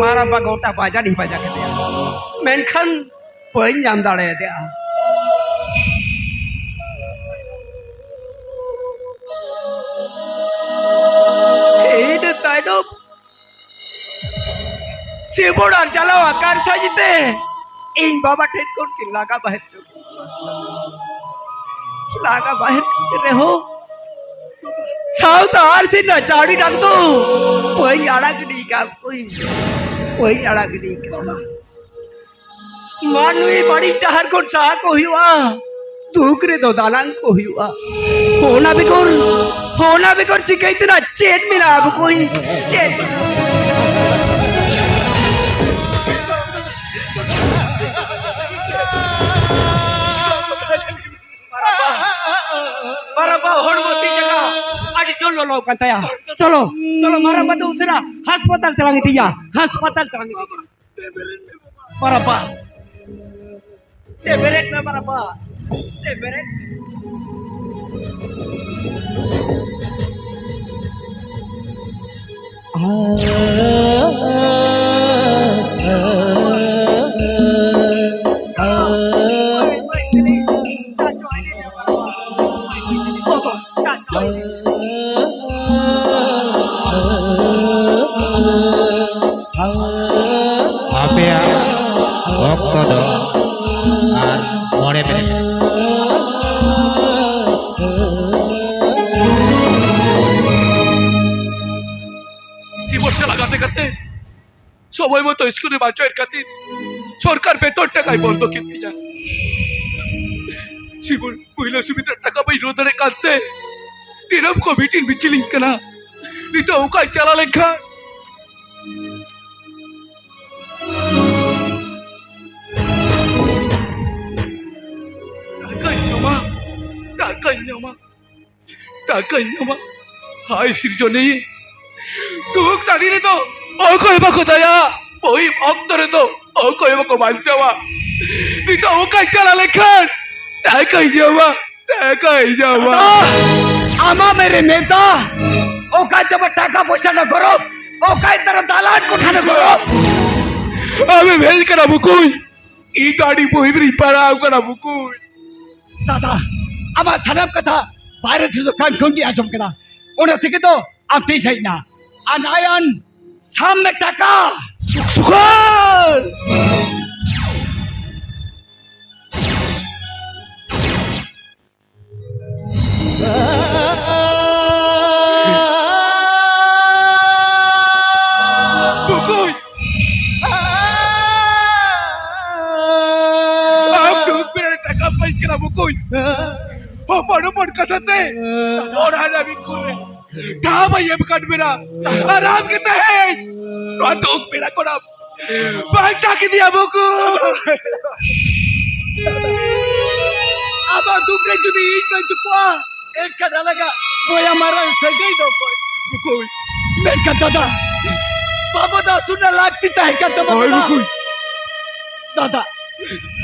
ᱢᱟᱨᱟᱢᱵᱟ ᱜᱚᱴᱟ ᱵᱟᱡᱟᱨᱤᱧ ᱯᱟᱸᱡᱟ ᱠᱮᱫᱮᱭᱟ, ᱢᱮᱱᱠᱷᱟᱱ ᱵᱟᱹᱧ ᱧᱟᱢ ᱫᱟᱲᱮᱭᱟᱫᱮᱭᱟ᱾ ᱤᱱᱟᱹ ᱛᱟᱭᱱᱚᱢ ᱥᱤᱵᱚᱲ ᱟᱨ ᱡᱟᱞᱟᱣ ᱟᱠᱟᱨ ᱥᱟᱹᱡᱤ ᱛᱮ ᱤᱧ ᱵᱟᱵᱟ ᱴᱷᱮᱱ ᱠᱷᱚᱱ ᱠᱤᱱ ᱞᱟᱜᱟ ᱵᱟᱦᱮᱨ ᱪᱚ ᱠᱤᱫᱤᱧᱟ᱾ ᱞᱟᱜᱟ ᱵᱟᱦᱮᱨ ᱠᱟᱛᱮ ᱨᱮᱦᱚᱸ ᱥᱟᱶᱛᱟ ᱟᱨ ᱥᱤᱧ ᱪᱟᱹᱣᱰᱤ ᱰᱟᱝ ᱫᱚ ᱵᱟᱹᱧ ᱟᱲᱟᱜ ᱜᱤᱰᱤ ᱠᱟᱜ ᱠᱚᱣᱟᱧ, ᱵᱟᱹᱧ ᱟᱲᱟᱜ ᱜᱤᱰᱤ ᱠᱟᱜᱼᱟ᱾ ᱢᱟᱹᱱᱢᱤ ᱵᱟᱹᱲᱤᱡ ᱰᱟᱦᱟᱨ ᱠᱷᱚᱱ ᱥᱟᱦᱟ ᱠᱚ ᱦᱩᱭᱩᱜᱼᱟ᱾ ᱫᱩᱠ ᱨᱮᱫᱚ ᱫᱟᱱᱟᱝ ᱠᱚ ᱦᱩᱭᱩᱜᱼᱟ᱾ ᱚᱱᱟ ᱵᱮᱜᱚᱨ, ᱚᱱᱟ ᱵᱮᱜᱚᱨ ᱪᱤᱠᱟᱹᱭ ᱛᱮᱱᱟᱜ ᱪᱮᱫ ᱢᱮᱱᱟᱜᱼᱟ ᱵᱚᱠᱚᱧ? ᱪᱮᱫ? ᱵᱟᱨᱟᱵᱟ, ᱵᱟᱨᱟᱵᱟ ᱦᱚᱲᱢᱚ ᱛᱤ ᱡᱟᱸᱜᱟ ᱟᱹᱰᱤ ᱡᱳᱨ ᱞᱚᱞᱚ ᱠᱟᱱ ᱛᱟᱭᱟ᱾ ᱪᱚᱞᱚ, ᱪᱚᱞᱚ, ᱢᱟᱨᱟᱝᱵᱟ ᱫᱚ ᱩᱥᱟᱹᱨᱟ ᱦᱟᱥᱯᱟᱛᱟᱞ ᱛᱮᱞᱟᱝ ᱤᱫᱤᱭᱟ, ᱦᱟᱥᱯᱟᱛᱟᱞ ᱛᱮᱞᱟᱝ ᱤᱫᱤᱭᱟ᱾ ᱵᱟᱨᱟᱵᱟ, ᱫᱮ ᱵᱮᱨᱮᱫ ᱢᱮ ᱵᱟᱨᱟᱵᱟ, ᱫᱮ ᱵᱮᱨᱮᱫ ᱢᱮ᱾ ᱟᱯᱮᱭᱟᱜ ᱚᱠᱛᱚ ᱫᱚ ᱟᱨ ᱢᱚᱬᱮ ᱢᱤᱱᱤᱴ᱾ ᱡᱤᱵᱚᱱ ᱥᱟᱞᱟᱜ ᱜᱟᱛᱮ ᱠᱟᱛᱮ, ᱥᱚᱢᱚᱭ ᱢᱚᱛᱚ ᱥᱠᱩᱞ ᱨᱮ ᱵᱟᱝ ᱡᱚᱭᱮᱱ ᱠᱷᱟᱹᱛᱤᱨ ᱥᱚᱨᱠᱟᱨ ᱵᱮᱛᱚᱱ ᱴᱟᱠᱟᱭ ᱵᱚᱱᱫᱚ ᱠᱮᱫ ᱛᱤᱧᱟ᱾ ᱡᱤᱵᱚᱱ ᱯᱩᱭᱞᱩ ᱥᱩᱵᱤᱫᱷᱟ ᱴᱟᱠᱟ ᱵᱟᱹᱧ ᱨᱩᱣᱟᱹᱲ ᱫᱟᱲᱮᱭᱟᱜ ᱠᱟᱱᱛᱮ ᱫᱤᱱᱟᱹᱢ ᱠᱚ ᱢᱤᱴᱤᱝ ᱢᱤᱪᱷᱤᱞᱤᱧ ᱠᱟᱱᱟ᱾ ᱱᱤᱛᱚᱜ ᱚᱠᱟᱧ ᱪᱟᱞᱟᱣ ᱞᱮᱱᱠᱷᱟᱱ ᱴᱟᱠᱟᱧ ᱧᱟᱢᱟ? ᱴᱟᱠᱟᱧ ᱧᱟᱢᱟ? ᱴᱟᱠᱟᱧ ᱧᱟᱢᱟ? ᱦᱟᱭ ᱥᱤᱨᱡᱚᱱᱤ, ᱫᱩᱠ ᱛᱟᱹᱱᱤ ᱨᱮᱫᱚ ᱚᱠᱚᱭ ᱵᱟᱠᱚ ᱫᱟᱭᱟ, ᱢᱩᱦᱤᱢ ᱚᱠᱛᱚ ᱨᱮᱫᱚ ᱚᱠᱚᱭ ᱵᱟᱠᱚ ᱵᱟᱧᱪᱟᱣᱟ᱾ ᱱᱤᱛᱚᱜ ᱚᱠᱟᱧ ᱪᱟᱞᱟᱣ ᱞᱮᱠᱷᱟᱱ ᱴᱟᱠᱟᱧ ᱧᱟᱢᱟ? ᱴᱟᱠᱟᱧ ᱧᱟᱢᱟ? ᱟᱢᱟ ᱢᱮᱨᱮ ᱱᱮᱛᱟ, ᱚᱠᱟᱭ ᱛᱟᱢᱟ ᱴᱟᱠᱟ ᱯᱚᱭᱥᱟ ᱨᱮᱱᱟᱜ ᱜᱚᱨᱚᱵ? ᱚᱠᱟᱭ ᱛᱟᱢᱟ ᱫᱟᱞᱟᱱ ᱠᱚᱴᱷᱟ ᱨᱮᱱᱟᱜ ᱜᱚᱨᱚᱵ? ᱟᱢᱮᱢ ᱦᱮᱡ ᱠᱟᱱᱟ ᱵᱩᱠᱩᱭ, ᱤᱧ ᱫᱚ ᱟᱹᱰᱤ ᱢᱩᱦᱤᱢ ᱨᱤᱧ ᱯᱟᱲᱟᱣ ᱠᱟᱱᱟ ᱵᱩᱠᱩᱭ᱾ ᱫᱟᱫᱟ, ᱟᱢᱟᱜ ᱥᱟᱱᱟᱢ ᱠᱟᱛᱷᱟ ᱵᱟᱭᱨᱮ ᱫᱤᱥᱚᱢ ᱠᱟᱱ ᱠᱷᱚᱱ ᱜᱮ ᱟᱸᱡᱚᱢ ᱠᱟᱱᱟ, ᱚᱱᱟ ᱛᱮᱜᱮ ᱫᱚ ᱟᱢ ᱴᱷᱮᱱ ᱦᱮᱡ ᱮᱱᱟ᱾ ᱟᱨ ᱱᱟᱭᱟᱱ, ᱥᱟᱵ ᱢᱮ ᱴᱟᱠᱟ᱾ ᱥᱩᱠᱷᱟᱹᱞ᱾ ᱵᱩᱠᱩᱭ! ᱟᱢ ᱫᱩᱠ ᱵᱮᱲᱟ ᱨᱮ ᱴᱟᱠᱟ ᱮᱢᱟᱹᱧ ᱠᱟᱱᱟ, ᱵᱩᱠᱩᱭ! ᱦᱚᱯᱚᱱ ᱦᱚᱯᱚᱱ ᱠᱟᱛᱷᱟ ᱛᱮ ᱚᱲᱟᱜ ᱨᱮ ᱵᱤᱠᱩᱞ ᱨᱮ ᱴᱷᱟᱶ ᱵᱟᱭ ᱮᱢ ᱠᱟᱫ ᱵᱮᱱᱟ᱾ ᱟᱨ ᱟᱢ ᱜᱮ ᱛᱮᱦᱮᱧ ᱱᱚᱣᱟ ᱫᱩᱠ ᱵᱮᱲᱟ ᱠᱷᱚᱱᱟᱜ ᱵᱟᱧᱪᱟᱣ ᱠᱮᱫᱮᱭᱟ ᱵᱩᱠᱩ᱾ ᱟᱢᱟᱜ ᱫᱩᱠ ᱨᱮ ᱡᱩᱫᱤ ᱤᱧ ᱵᱟᱹᱧ ᱫᱩᱠᱩᱜᱼᱟ, ᱮᱱᱠᱷᱟᱱ ᱟᱞᱟᱝᱟᱜ ᱵᱚᱭᱦᱟ ᱢᱟᱨᱟᱝ ᱥᱟᱹᱜᱟᱹᱭ ᱫᱚ ᱚᱠᱚᱭ? ᱵᱩᱠᱩ᱾ ᱢᱮᱱᱠᱷᱟᱱ ᱫᱟᱫᱟ, ᱵᱟᱵᱟ ᱫᱚ ᱟᱹᱥᱩᱞ ᱨᱮᱱᱟᱜ ᱞᱟᱹᱠᱛᱤ ᱛᱟᱦᱮᱸ ᱠᱟᱱ ᱛᱟᱵᱚᱱᱟ ᱦᱳᱭ, ᱫᱟᱫᱟ᱾ ᱵᱩᱠᱩ᱾ ᱫᱟᱫᱟ,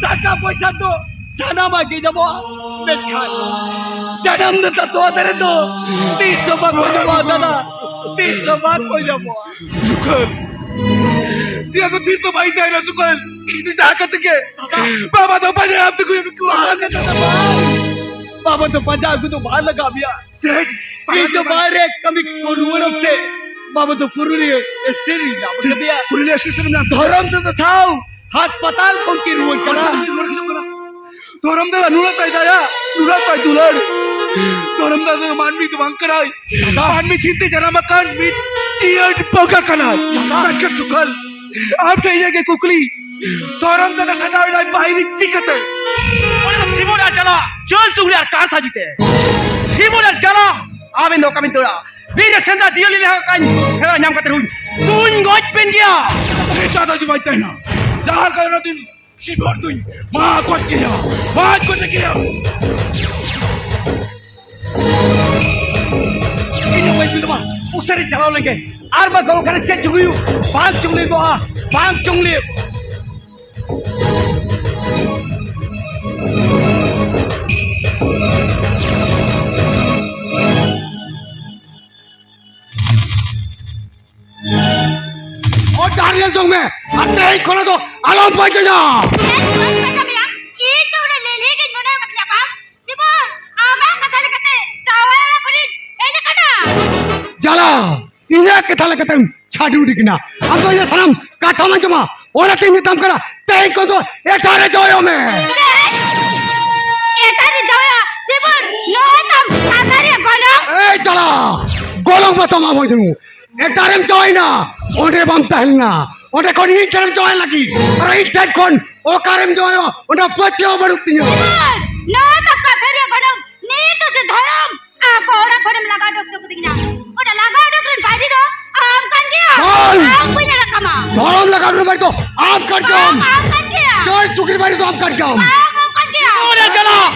ᱴᱟᱠᱟ ᱯᱚᱭᱥᱟ ᱫᱚ ᱥᱟᱱᱟᱢᱟᱜ ᱜᱮ ᱧᱟᱢᱚᱜᱼᱟ, ᱢᱮᱱᱠᱷᱟᱱ ᱡᱟᱱᱟᱢ ᱱᱮᱛᱟ ᱛᱚᱣᱟ ᱫᱟᱨᱮ ᱫᱚ ᱛᱤᱥ ᱦᱚᱸ ᱵᱟᱠᱚ ᱧᱟᱢᱚᱜᱼᱟ ᱫᱟᱫᱟ, ᱛᱤᱥ ᱦᱚᱸ ᱵᱟᱠᱚ ᱧᱟᱢᱚᱜᱼᱟ᱾ ᱥᱩᱠᱟᱹᱞ, ᱱᱤᱭᱟᱹ ᱫᱚ ᱛᱷᱤᱨ ᱫᱚ ᱵᱟᱭ ᱛᱟᱦᱮᱱᱟ ᱥᱩᱠᱟᱹᱞ᱾ ᱤᱧ ᱫᱚ ᱡᱟᱦᱟᱸ ᱠᱟᱛᱮ ᱜᱮ ᱵᱟᱵᱟ ᱫᱚ ᱯᱟᱸᱡᱟ ᱟᱢ ᱛᱮᱠᱚ ᱮᱢ ᱠᱚᱣᱟ᱾ ᱵᱟᱝ ᱫᱟᱫᱟ, ᱵᱟᱝ᱾ ᱵᱟᱵᱟ ᱫᱚ ᱯᱟᱸᱡᱟ ᱟᱹᱜᱩ ᱫᱚ ᱵᱟᱝ ᱞᱟᱜᱟᱣ ᱢᱮᱭᱟ᱾ ᱪᱮᱫ? ᱤᱧ ᱫᱚ ᱵᱟᱦᱨᱮ ᱠᱟᱹᱢᱤ ᱠᱚ ᱨᱩᱣᱟᱹᱲ ᱚᱠᱛᱮ ᱵᱟᱵᱟ ᱫᱚ ᱯᱩᱨᱩᱞᱤᱭᱟᱹ ᱥᱴᱮᱥᱚᱱ ᱨᱤᱧ ᱧᱟᱢ ᱠᱟᱫᱮᱭᱟ᱾ ᱯᱩᱨᱩᱞᱤᱭᱟᱹ ᱥᱴᱮᱥᱚᱱ ᱨᱮ ᱢᱮᱱᱟᱜ ᱫᱷᱚᱨᱚᱢ ᱫᱟᱫᱟ ᱥᱟᱶ ᱦᱟᱥᱯᱟᱛᱟᱞ ᱠᱷᱚᱱ ᱠᱤᱱ ᱨᱩᱣᱟᱹᱲ ᱠᱟᱱᱟ᱾ ᱦᱟᱥᱯᱟᱛᱟᱞ ᱨᱤᱧ ᱨᱩᱣᱟᱹᱲ ᱦᱤᱡᱩᱜ ᱠᱟᱱᱟ᱾ ᱫᱷᱚᱨᱚᱢ ᱫᱟᱫᱟ ᱱᱩᱱᱟᱹᱜ ᱛᱟᱭ ᱫᱟᱭᱟ, ᱱᱩᱱᱟᱹᱜ ᱛᱟᱭ ᱫᱩᱞᱟᱹᱲ᱾ ᱫᱷᱚᱨᱚᱢ ᱫᱟᱫᱟ ᱫᱚ ᱢᱟᱹᱱᱢᱤ ᱫᱚ ᱵᱟᱝ ᱠᱟᱱᱟᱭ᱾ ᱫᱟᱫᱟ᱾ ᱢᱟᱹᱱᱢᱤ ᱪᱷᱤᱱᱛᱮ ᱡᱟᱱᱟᱢ ᱟᱠᱟᱱ ᱢᱤᱫ ᱡᱤᱭᱟᱹᱲ ᱵᱚᱸᱜᱟ ᱠᱟᱱᱟᱭ᱾ ᱫᱟᱫᱟ᱾ ᱢᱮᱱᱠᱷᱟᱱ ᱥᱩᱠᱟᱞ, ᱟᱢ ᱴᱷᱮᱱ ᱤᱧᱟᱹᱜ ᱜᱮ ᱠᱩᱠᱞᱤ, ᱫᱷᱚᱨᱚᱢ ᱫᱟᱫᱟ ᱥᱟᱡᱟᱣ ᱮᱱᱟᱭ ᱵᱟᱭᱨᱤ ᱪᱤᱠᱟᱹᱛᱮ? ᱚᱱᱟ ᱫᱚ ᱥᱤᱵᱚᱱ ᱟᱨ ᱡᱟᱞᱟ, ᱪᱟᱹᱞ ᱪᱩᱜᱲᱤ ᱟᱨ ᱠᱟᱨ ᱥᱟᱹᱡᱤ ᱛᱮ᱾ ᱥᱤᱵᱚᱱ ᱟᱨ ᱡᱟᱞᱟ, ᱟᱵᱮᱱ ᱫᱚ ᱚᱠᱟ ᱵᱮᱱ ᱫᱟᱹᱲᱟ? ᱵᱤᱨ ᱨᱮ ᱥᱮᱸᱫᱽᱨᱟ ᱡᱤᱭᱟᱹᱞᱤ ᱞᱮᱠᱟ ᱠᱟᱧ ᱥᱮᱬᱟ ᱧᱟᱢ ᱠᱟᱛᱮ ᱨᱮᱦᱚᱸ ᱛᱩᱧ ᱜᱚᱡ ᱵᱮᱱ ᱜᱮᱭᱟ᱾ ᱮᱴᱟᱜ ᱫᱚ ᱵᱟᱭ ᱛᱟᱦᱮᱱᱟ᱾ ᱡᱟᱦᱟᱸ ᱞᱮᱠᱟ ᱨᱮᱦᱚᱸ ᱛᱩᱧ ᱥᱤᱵᱚᱱ ᱫᱩᱧ ᱢᱟ ᱜᱚᱡ ᱠᱮᱭᱟ, ᱢᱟ ᱜᱚᱡ ᱠᱮᱭᱟ᱾ ᱤᱧ ᱦᱚᱸ ᱵᱟᱹᱧ ᱵᱤᱞᱚᱢᱟ, ᱩᱥᱟᱹᱨᱟ ᱪᱟᱞᱟᱣ ᱞᱮᱱ ᱜᱮ᱾ ᱟᱨ ᱵᱟᱝ ᱚᱠᱟᱨᱮ ᱪᱮᱫ ᱪᱚᱝ ᱦᱩᱭᱩᱜ, ᱵᱟᱝ ᱪᱚᱝ ᱞᱟᱹᱭ ᱠᱚᱜᱼᱟ, ᱵᱟᱝ ᱪᱚᱝ ᱞᱟᱹᱭ᱾ ᱦᱚᱨ ᱰᱟᱦᱟᱨ ᱧᱮᱞ ᱡᱚᱝ ᱢᱮ, ᱟᱨ ᱛᱮᱦᱮᱧ ᱠᱷᱚᱱᱟᱜ ᱫᱚ ᱟᱞᱚᱢ ᱯᱟᱸᱡᱟᱧᱟ᱾ ᱪᱮᱫ ᱵᱟᱹᱧ ᱯᱟᱸᱡᱟ ᱢᱮᱭᱟ? ᱤᱧ ᱫᱚ ᱩᱱᱟᱹᱜ ᱞᱮᱞᱦᱤ ᱜᱤᱧ ᱢᱚᱱᱮ ᱟᱠᱟᱫᱤᱧᱟ ᱵᱟᱝ? ᱡᱮᱢᱚᱱ ᱟᱢᱟᱜ ᱠᱟᱛᱷᱟ ᱞᱮᱠᱟᱛᱮ ᱡᱟᱶᱟᱭ ᱚᱲᱟᱜ ᱠᱷᱚᱱᱤᱧ ᱦᱮᱡ ᱟᱠᱟᱱᱟ᱾ ᱡᱟᱞᱟ, ᱤᱧᱟᱹᱜ ᱠᱟᱛᱷᱟ ᱞᱮᱠᱟᱛᱮᱢ ᱪᱷᱟᱰᱩ ᱩᱰᱩᱠ ᱮᱱᱟ᱾ ᱟᱢ ᱫᱚ ᱤᱧᱟᱹᱜ ᱥᱟᱱᱟᱢ ᱠᱟᱛᱷᱟᱢ ᱟᱸᱡᱚᱢᱟ, ᱚᱱᱟᱛᱮᱧ ᱢᱮᱛᱟᱢ ᱠᱟᱱᱟ, ᱛᱮᱦᱮᱧ ᱠᱷᱚᱱ ᱫᱚ ᱮᱴᱟᱜ ᱨᱮ ᱡᱟᱶᱟᱭᱚᱜ ᱢᱮ᱾ ᱪᱮᱫ? ᱮᱴᱟᱜ ᱨᱮ ᱡᱟᱶᱟᱭᱟ? ᱡᱮᱢᱚᱱ ᱱᱚᱣᱟ ᱛᱟᱢ ᱠᱟᱛᱷᱟ ᱨᱮᱭᱟᱜ ᱜᱚᱱᱚᱝ? ᱮᱭ ᱡᱟᱞᱟ, ᱜᱚᱱᱚᱝ ᱢᱟᱛᱚᱢ ᱟᱢ ᱦᱚᱸ ᱮᱴᱟᱜ ᱨᱮᱢ ᱡᱟᱶᱟᱭᱮᱱᱟ, ᱚᱸᱰᱮ ᱵᱟᱢ ᱛᱟᱦᱮᱸ ᱞᱮᱱᱟ, ᱚᱸᱰᱮ ᱠᱷᱚᱱ ᱤᱧ ᱴᱷᱮᱱᱮᱢ ᱡᱟᱶᱟᱭ ᱞᱟᱹᱜᱤᱫ, ᱟᱨ ᱤᱧ ᱴᱷᱮᱱ ᱠᱷᱚᱱ ᱚᱠᱟᱨᱮᱢ ᱡᱟᱶᱟᱭᱚᱜᱼᱟ, ᱚᱸᱰᱮ ᱯᱟᱹᱛᱭᱟᱹᱣ ᱵᱟᱹᱱᱩᱜ ᱛᱤᱧᱟᱹ᱾ ᱱᱚᱣᱟ ᱫᱚ ᱠᱟᱛᱷᱟ ᱪᱟᱹᱠᱨᱤ ᱵᱟᱹᱨᱤ ᱫᱚ ᱟᱢ ᱠᱟᱱ ᱜᱮᱭᱟᱢ᱾ ᱵᱟᱝ, ᱚᱱᱠᱟ ᱜᱮ᱾ ᱚᱱᱟ ᱪᱟᱞᱟᱜ᱾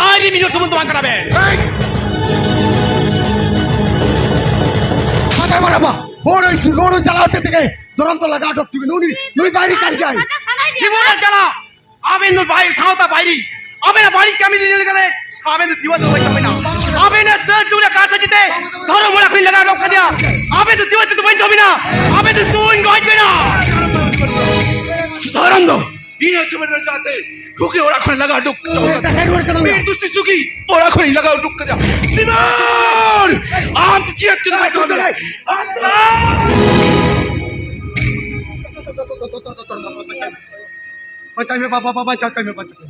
ᱟᱨ ᱢᱤᱫ ᱦᱚᱲ ᱥᱩᱢᱩᱝ ᱫᱚ ᱵᱟᱝ ᱠᱟᱱᱟ ᱵᱮᱱ᱾ ᱦᱮᱸ᱾ ᱠᱟᱛᱷᱟ ᱵᱟᱨᱟᱵᱟ᱾ ᱦᱚᱲ ᱦᱚᱲ ᱪᱟᱞᱟᱣ ᱛᱮ ᱛᱮᱜᱮ ᱫᱷᱚᱨᱚᱢ ᱫᱚ ᱞᱟᱜᱟ ᱚᱰᱚᱠ ᱪᱩᱠᱤ ᱱᱩᱱᱤ ᱱᱩᱭ ᱵᱟᱭᱨᱤ ᱠᱟᱱ ᱜᱮᱭᱟᱭ᱾ ᱡᱤᱵᱚᱱ ᱨᱮ ᱪᱟᱞᱟᱜ᱾ ᱟᱵᱮᱱ ᱫᱚ ᱵᱟᱭ ᱥᱟᱶᱛᱟ ᱵᱟᱭᱨᱤ᱾ ᱟᱵᱮᱱᱟᱜ ᱵᱟᱹᱲᱤᱡ ᱠᱟᱹᱢᱤ ᱧᱮᱞ ᱠᱟᱛᱮ ᱟᱵᱮᱱ ᱫᱚ ᱡᱤᱵᱚᱱ ᱫᱚ ᱵᱟᱹᱧ ᱠᱟᱹᱢᱤᱱᱟ᱾ ᱟᱵᱮᱱᱟᱜ ᱥᱟᱹᱨ ᱡᱩᱜᱽ ᱨᱮ ᱠᱟᱨᱥᱟ ᱡᱤᱛᱮ ᱫᱷᱚᱨᱚᱢ ᱚᱲᱟᱜ ᱠᱷᱚᱱ ᱞᱟᱜᱟ ᱚᱰᱚᱠ ᱠᱟᱫᱮᱭᱟ᱾ ᱟᱵᱮᱱ ᱫᱚ ᱡᱤᱵᱚᱱ ᱛᱮᱫᱚ ᱵᱟᱹᱧ ᱠᱟᱹᱢᱤᱱᱟ᱾ ᱟᱵᱮᱱ ᱫᱚ ᱛᱩᱧ ᱜᱚᱡ ᱵᱮᱱᱟ᱾ ᱫᱷᱚᱨᱚᱢ ᱫᱚ ᱤᱧ ᱦᱚᱸ ᱥᱚᱢᱚᱭ ᱨᱮ ᱨᱟᱛᱮ ᱠᱩᱠᱤ ᱚᱲᱟᱜ ᱠᱷᱚᱱ ᱞᱟᱜᱟ ᱩᱰᱩᱠ ᱠᱟᱫᱟ᱾ ᱴᱟᱠᱟ ᱨᱩᱣᱟᱹᱲ ᱠᱟᱛᱟᱢ ᱭᱟ᱾ ᱵᱤᱨ ᱫᱩᱥᱤ ᱥᱩᱜᱤ ᱚᱲᱟᱜ ᱠᱷᱚᱱ ᱞᱟᱜᱟ ᱩᱰᱩᱠ ᱠᱟᱫᱟ᱾ ᱥᱤᱢᱟᱨ! ᱟᱢ ᱫᱚ ᱪᱮᱫ ᱛᱮᱫᱚ ᱵᱟᱭ ᱥᱟᱢᱟᱭᱟ᱾ ᱵᱟᱧᱪᱟᱣ ᱢᱮ ᱵᱟᱵᱟ, ᱵᱟᱵᱟ, ᱵᱟᱧᱪᱟᱣ ᱢᱮ, ᱵᱟᱧᱪᱟᱣ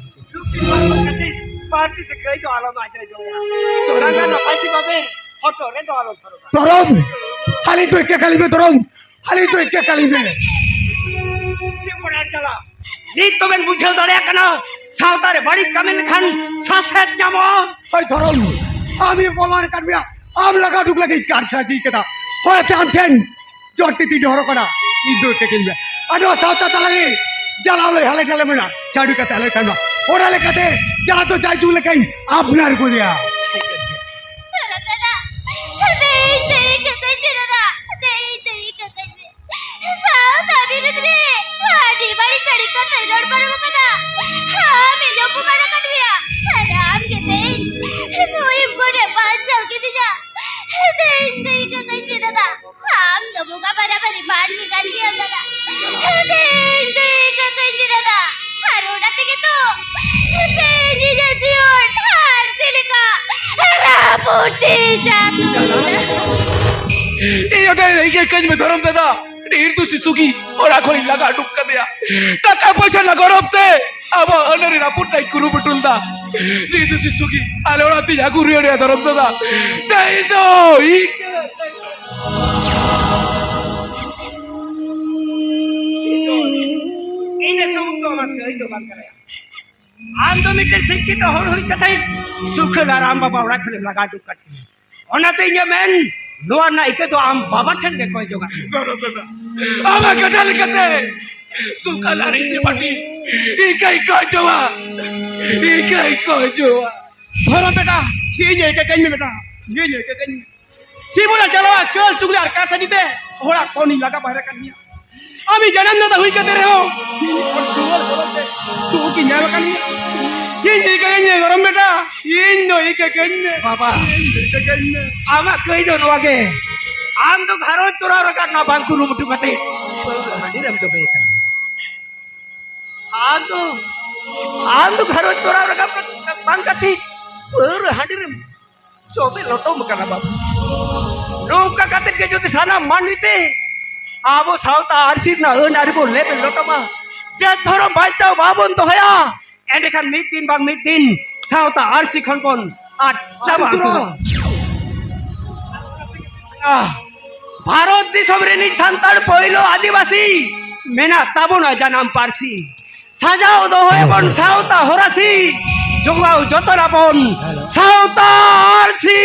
ᱢᱮ᱾ ᱯᱟᱹᱨᱥᱤ ᱛᱮ ᱜᱟᱹᱭ ᱫᱚ ᱟᱞᱚᱢ ᱟᱡᱟᱭ ᱡᱚᱝᱟ᱾ ᱛᱚᱨᱟ ᱜᱟᱱ ᱱᱟᱯᱟᱭ ᱥᱮ ᱵᱟᱵᱮ ᱦᱚᱴᱚᱜ ᱨᱮ ᱫᱚ ᱟᱞᱚᱢ ᱦᱚᱨᱚᱜᱟ᱾ ᱫᱷᱚᱨᱚᱢ! ᱦᱟᱹᱞᱤ ᱫᱚ ᱮᱠᱮ ᱠᱟᱹᱞᱤ ᱢᱮ, ᱫᱷᱚᱨᱚᱢ! ᱦᱟᱹᱞᱤ ᱫᱚ ᱮᱠᱮ ᱠᱟᱹᱞᱤ ᱢᱮ᱾ ᱪᱮᱫ ᱵᱚᱱ ᱟᱨ ᱪᱟᱞᱟᱜ? ᱱᱤᱛ ᱛᱚᱵᱮᱱ ᱵᱩᱡᱷᱟᱹᱣ ᱫᱟᱲᱮᱭᱟᱜ ᱠᱟᱱᱟ, ᱥᱟᱶᱛᱟ ᱨᱮ ᱵᱟᱹᱲᱤᱡ ᱠᱟᱹᱢᱤ ᱞᱮᱠᱷᱟᱱ ᱥᱟᱥᱮᱛ ᱧᱟᱢᱚᱜᱼᱟ᱾ ᱦᱳᱭ ᱫᱷᱚᱨᱚᱢ, ᱟᱢ ᱤᱧ ᱯᱨᱚᱢᱟᱱ ᱟᱠᱟᱫ ᱢᱮᱭᱟ, ᱟᱢ ᱞᱟᱜᱟ ᱩᱰᱩᱠ ᱞᱟᱹᱜᱤᱫ ᱠᱟᱨ ᱥᱟᱹᱡᱤ ᱠᱟᱫᱟ᱾ ᱦᱳᱭ ᱟᱢ ᱴᱷᱮᱱ ᱡᱚᱨ ᱛᱤ ᱛᱤᱧ ᱦᱚᱨᱚᱜ ᱠᱟᱱᱟ, ᱤᱧ ᱫᱚ ᱴᱷᱤᱠᱤᱧ ᱢᱮ᱾ ᱟᱫᱚ ᱥᱟᱶᱛᱟ ᱛᱟᱞᱟᱨᱮ ᱡᱟᱞᱟ ᱞᱮ ᱦᱟᱞᱮ ᱰᱟᱞᱮ ᱢᱮᱱᱟ, ᱪᱟᱹᱰᱩ ᱠᱟᱛᱮ ᱟᱞᱮ ᱛᱟᱦᱮᱱᱟ᱾ ᱚᱱᱟ ᱞᱮᱠᱟᱛᱮ ᱡᱟᱞᱟ ᱫᱚ ᱡᱟᱭ ᱡᱩᱜᱽ ᱞᱮᱠᱟᱧ ᱟᱯᱱᱟᱨ ᱜᱚᱫᱮᱭᱟ᱾ ᱫᱟᱫᱟ, ᱫᱟᱫᱟ, ᱫᱮᱭ, ᱫᱮᱭ ᱠᱟᱹᱠᱟᱹᱧ ᱢᱮ ᱫᱟᱫᱟ, ᱫᱮᱭ, ᱫᱮᱭ ᱠᱟᱹᱠᱟᱹᱧ ᱢᱮ᱾ ᱥᱟᱶᱛᱟ ᱵᱤᱨᱩᱫᱷ ᱨᱮ ᱟᱹᱰᱤ ᱵᱟᱹᱲᱤᱡ ᱵᱟᱹᱲᱤᱡ ᱠᱟᱛᱷᱟᱭ ᱨᱚᱲ ᱯᱟᱨᱚᱢ ᱟᱠᱟᱫᱟ᱾ ᱟᱢ ᱤᱧ ᱚᱯᱚᱢᱟᱱ ᱟᱠᱟᱫ ᱢᱮᱭᱟ᱾ ᱟᱨ ᱟᱢ ᱜᱮ ᱛᱮᱦᱮᱧ ᱱᱩᱭ ᱜᱚᱰᱮ ᱵᱟᱧᱪᱟᱣ ᱠᱤᱫᱤᱧᱟ᱾ ᱛᱮᱦᱮᱧ ᱫᱚ ᱤᱧ ᱠᱟᱹᱠᱟᱹᱧ ᱢᱮ ᱫᱟᱫᱟ᱾ ᱟᱢ ᱫᱚ ᱵᱚᱸᱜᱟ ᱵᱟᱨᱟᱵᱟᱨᱤ ᱢᱟᱹᱱᱢᱤ ᱠᱟᱱ ᱜᱮᱭᱟᱢ ᱫᱟᱫᱟ᱾ ᱛᱮᱦᱮᱧ ᱫᱚ ᱤᱧ ᱠᱟᱹᱠᱟᱹᱧ ᱢᱮ ᱫᱟᱫᱟ᱾ ᱟᱨ ᱚᱱᱟ ᱛᱮᱜᱮ ᱛᱚ ᱛᱮᱦᱮᱧ ᱤᱧᱟᱹᱜ ᱡᱤᱭᱚᱱ ᱟᱨ ᱪᱮᱫ ᱞᱮᱠᱟ ᱨᱟᱹᱯᱩᱫ ᱪᱮᱫ ᱪᱟᱠᱩ᱾ ᱤᱧ ᱚᱸᱰᱮ ᱤᱧ ᱠᱟᱹᱠᱟᱹᱧ ᱢᱮ ᱫᱷᱚᱨᱚᱢ ᱫᱟᱫᱟ᱾ ᱰᱷᱮᱨ ᱫᱚ ᱥᱤᱥᱩ ᱜᱮ ᱚᱲᱟᱜ ᱠᱷᱚᱱᱤᱧ ᱞᱟᱜᱟ ᱩᱰᱩᱠ ᱠᱟᱫᱮᱭᱟ᱾ ᱴᱟᱠᱟ ᱯᱚᱭᱥᱟ ᱨᱮᱱᱟᱜ ᱜᱚᱨᱚᱵ ᱛᱮ ᱟᱵᱚ ᱟᱹᱱ ᱟᱹᱨᱤ ᱨᱟᱹᱯᱩᱫ ᱨᱮᱱᱟᱜ ᱠᱩᱨᱩᱢᱩᱴᱩ ᱞᱮᱫᱟ᱾ ᱰᱷᱮᱨ ᱫᱚ ᱥᱤᱥᱩ ᱜᱮ ᱟᱞᱮ ᱚᱲᱟᱜ ᱛᱮᱧ ᱟᱹᱜᱩ ᱨᱩᱣᱟᱹᱲᱮᱭᱟ ᱫᱷᱚᱨᱚᱢ ᱫᱟᱫᱟ᱾ ᱛᱮᱦᱮᱧ ᱫᱚ ᱤᱧ ᱤᱧ ᱥᱩᱢᱩᱝ ᱫᱚ ᱟᱢᱟᱜ ᱜᱟᱹᱭ ᱫᱚ ᱵᱟᱝ ᱠᱟᱱᱟᱭᱟ᱾ ᱟᱢ ᱫᱚ ᱢᱤᱫᱴᱮᱱ ᱥᱤᱠᱠᱷᱤᱛᱚ ᱦᱚᱲ ᱦᱩᱭ ᱠᱟᱛᱮ ᱥᱩᱠᱷᱟᱹᱞ ᱟᱨ ᱟᱢ ᱵᱟᱵᱟ ᱚᱲᱟᱜ ᱠᱷᱚᱱᱮᱢ ᱞᱟᱜᱟ ᱩᱰᱩᱠ ᱠᱟᱫ ᱠᱤᱱᱟ᱾ ᱚᱱᱟᱛᱮ ᱤᱧᱟᱹᱜ ᱢᱮᱱ, ᱱᱚᱣᱟ ᱨᱮᱱᱟᱜ ᱤᱠᱟᱹ ᱫᱚ ᱟᱢ ᱵᱟᱵᱟ ᱴᱷᱮᱱ ᱜᱮ ᱠᱚᱭ ᱡᱚᱝᱟ᱾ ᱫᱷᱚᱨᱚᱢ ᱫᱟᱫᱟ, ᱟᱢᱟᱜ ᱠᱟᱛᱷᱟ ᱞᱮᱠᱟᱛᱮ ᱥᱩᱠᱟᱞ ᱟᱨ ᱤᱧ ᱯᱟᱹᱴᱤ ᱤᱠᱟᱹᱭ ᱠᱚ ᱡᱚᱣᱟ, ᱤᱠᱟᱹᱭ ᱠᱚ ᱡᱚᱣᱟ᱾ ᱫᱷᱚᱨᱚᱢ ᱵᱮᱴᱟ, ᱤᱧ ᱤᱠᱟᱹ ᱠᱟᱹᱧ ᱢᱮ ᱵᱮᱴᱟ, ᱤᱧ ᱤᱠᱟᱹ ᱠᱟᱹᱧ ᱢᱮ᱾ ᱥᱤᱵᱩᱞᱮ ᱪᱟᱞᱟᱣᱟ ᱠᱟᱹᱞ ᱴᱩᱜᱞᱤ ᱟᱨ ᱠᱟᱨ ᱥᱟᱹᱡᱤ ᱛᱮ ᱦᱚᱲᱟᱜ ᱠᱚᱱᱤᱧ ᱞᱟᱜᱟ ᱵᱟᱦᱨᱮ ᱠᱟᱱ ᱜᱮᱭᱟ᱾ ᱟᱢᱤᱡ ᱡᱟᱱᱟᱢ ᱫᱟᱫᱟ ᱦᱩᱭ ᱠᱟᱛᱮ ᱨᱮᱦᱚᱸ ᱤᱧ ᱠᱷᱚᱱ ᱴᱩᱣᱟᱹᱨ ᱵᱚᱞᱚ ᱛᱮ ᱫᱩᱠ ᱤᱧ ᱧᱟᱢ ᱟᱠᱟᱫ ᱜᱮᱭᱟ᱾ ᱤᱧ ᱤᱧ ᱠᱟᱹᱧ ᱢᱮ ᱜᱚᱨᱚᱢ ᱵᱮᱴᱟ, ᱤᱧ ᱫᱚ ᱤᱧ ᱠᱟᱹᱧ ᱢᱮ᱾ ᱵᱟᱵᱟ, ᱤᱧ ᱫᱚ ᱤᱧ ᱠᱟᱹᱧ ᱢᱮ᱾ ᱟᱢᱟᱜ ᱠᱟᱹᱭ ᱫᱚ ᱱᱚᱣᱟ ᱜᱮ, ᱟᱢ ᱫᱚ ᱜᱷᱟᱨᱚᱸᱡᱽ ᱛᱚᱨᱟᱣ ᱨᱟᱠᱟᱵ ᱱᱚᱣᱟ ᱵᱟᱝ ᱠᱩᱨᱩᱢᱩᱴᱩ ᱠᱟᱛᱮ ᱯᱟᱹᱣᱨᱟᱹ ᱦᱟᱺᱰᱤ ᱨᱮᱢ ᱡᱚᱵᱮ ᱟᱠᱟᱱᱟ᱾ ᱟᱢ ᱫᱚ, ᱟᱢ ᱫᱚ ᱜᱷᱟᱨᱚᱸᱡᱽ ᱛᱚᱨᱟᱣ ᱨᱟᱠᱟᱵ ᱵᱟᱝ ᱠᱟᱛᱮ ᱯᱟᱹᱣᱨᱟᱹ ᱦᱟᱺᱰᱤ ᱨᱮᱢ ᱪᱚᱵᱮ ᱞᱚᱴᱚᱢ ᱟᱠᱟᱱᱟ ᱵᱟᱵᱟ᱾ ᱱᱚᱝᱠᱟ ᱠᱟᱛᱮ ᱜᱮ ᱡᱩᱫᱤ ᱥᱟᱱᱟᱢ ᱢᱟᱹᱱᱢᱤ ᱛᱮ ᱟᱵᱚ ᱥᱟᱶᱛᱟ ᱟᱹᱨᱥᱤ ᱨᱮᱱᱟᱜ ᱟᱹᱱ ᱟᱹᱨᱤ ᱵᱚᱱ ᱞᱮᱵᱮ ᱞᱚᱴᱚᱢᱟ, ᱡᱟᱹᱛ ᱫᱷᱚᱨᱚᱢ ᱵᱟᱧᱪᱟᱣ ᱵᱟᱵᱚᱱ ᱫᱚᱦᱚᱭᱟ, ᱮᱸᱰᱮᱠᱷᱟᱱ ᱢᱤᱫ ᱫᱤᱱ ᱵᱟᱝ ᱢᱤᱫ ᱫᱤᱱ ᱥᱟᱶᱛᱟ ᱟᱹᱨᱥᱤ ᱠᱷᱚᱱ ᱵᱚᱱ ᱟᱫ ᱪᱟᱵᱟ ᱩᱛᱟᱹᱨᱚᱜᱼᱟ᱾ ᱵᱷᱟᱨᱚᱛ ᱫᱤᱥᱚᱢ ᱨᱤᱱᱤᱡ ᱥᱟᱱᱛᱟᱲ ᱯᱳᱭᱞᱳ ᱟᱹᱫᱤᱵᱟᱹᱥᱤ ᱢᱮᱱᱟᱜ ᱛᱟᱵᱚᱱᱟ ᱡᱟᱱᱟᱢ ᱯᱟᱹᱨᱥᱤ᱾ ᱥᱟᱡᱟᱣ ᱫᱚᱦᱚᱭᱟᱵᱚᱱ ᱥᱟᱶᱛᱟ ᱦᱚᱨᱟᱥᱤ, ᱡᱚᱜᱟᱣ ᱡᱚᱛᱚᱱᱟᱵᱚᱱ ᱥᱟᱶᱛᱟ ᱟᱹᱨᱥᱤ᱾